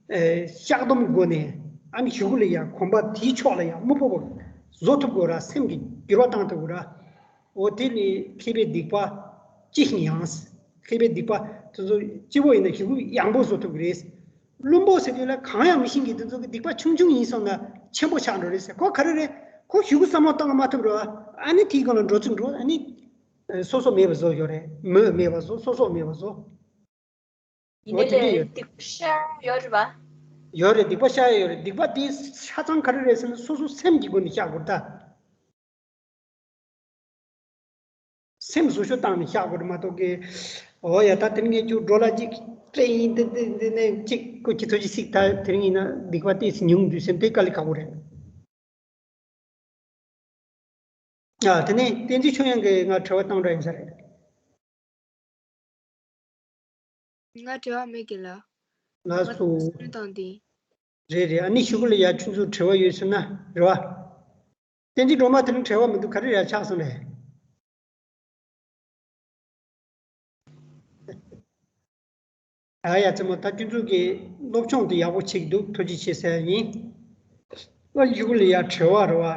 ཨེ་བཤགས་སྡོམ་སྒོ་ནས་ཨ་ནི་གཞུག་གུ་ལ་ཡང་གོམ་པ་དེའི་ཕྱོགས་ལ་ཡང་མི་སྤོ་བ་བཟོ་ཐུབ་དགོས་ར། སེམས་ཀྱི་འགྱུར་བ་བཏང་ཐུབ་དགོས་ར། འོ་དེ་ནི་མཁས་པའི་སྡིག་པ་ཅི་ཞིག་ཡང་། མཁས་པའི་སྡིག་པ་ དེ་ཚོ་སྐྱིད་པོ་ཡིན་ན་ཞེ་པོ་ཡག་པོ་བཟོ་ཐུབ་ཀྱི་རེད། བླུན་པོ་ཟེར་དུས་ལ་གང་ཡང་མི་ཤེས་མཁན་དེ་ཚོ་གི་སྡིག་པ་ཆུང་ཆུང་ཡིན་སོང་ན་ཆེན་པོ་ཆགས་འགྲོ་རེད་ཟེར། ཁོ་ག་རེ་རེད། ཁོ་ཞེ་པོ་བསམ་བློ་བཏང་མ་ཐུབ་རོགས། ཨ་ནི་དེའི་སྒང་ལ་འགྲོ་ཚུལ་འགྲོ། ཨ་ནི་སོ་སོ་མེད་པ་བཟོ་ཡོད་རེད། མོས་མེད་པ་བཟོ། སོ་སོ་མེད་པ་བཟོ། ཡིན་ནའི་ལས་སྡིག་པ་ཤར་ཡོད་རེད་པ། ཡོད་རེད། སྡིག་པ་ཤར་ཡོད་རེད། སྡིག་པ་དེ་ཆ་ཚང་ག་རེ་རེད་ཟེར་ན་སོ་སོ་སེམས་ཀྱི་སྒོ་ནས་བཤགས་དགོས་རེད་ད། སེམས་བཟོ་ཤོག་བཏང་ནས་བཤགས་དགོས་རེད་མ་གཏོགས་ཀི། འོ་ཡ། ད་དེ་རིང་ངས་ཁྱོད་འགྲོ་ལ་ཅིག་སྤྲད་ཡིན། དེ་དེ་དེ་ནས་ཅིག་ཁོ་ཁྱི་ཚོ་ཅིག་སྲིད། ད་དེ་རིང་ཡིན་ན་སྡིག་པ་ཏོག་ཙམ་ཉུང་དུས་སེམས་དེ་དཀའ་ལས་ཁག་པོ་རེད། ཨ། དེ་ནས་བསྟན་འཛིན་ཆོས་དབྱངས་ཀྱིས་ང་དྲི་བ་བཏང་འདྲ་ཡིན་ས་རེད། ང་དྲི་བ་མེད་ཀི་ལགས། ལགས་སོ། ང་བསམ་བློ་བཏང་སྟེ། རེད་རེད། ཨ་ནི་ཞུ་གི་ལ་ཡ། ཁྱོད་ཚོ་དྲི་བ་ཡོད་ཟེར་ན་རེད་བ། བསྟན་འཛིན་སྒྲོལ་མ་དེ་རིང་དྲི་བ་མི་འདུག་ག་རེ་ཡ་ཆགས་སོང་རེད། ཨ་ཡ། རྩེད་མོ། ད་ཁྱོད་ཚོ་གི་སློབ་སྦྱོང་དེ་ཡག་པོ་བྱེད་ཀྱི་འདུག་ཐུགས་རྗེ་ཆེ་ཟེར་ཡ་ཡིན། ཨ། ཞུ་གི་ལ་ཡ། དྲི་བ་རེད་བ།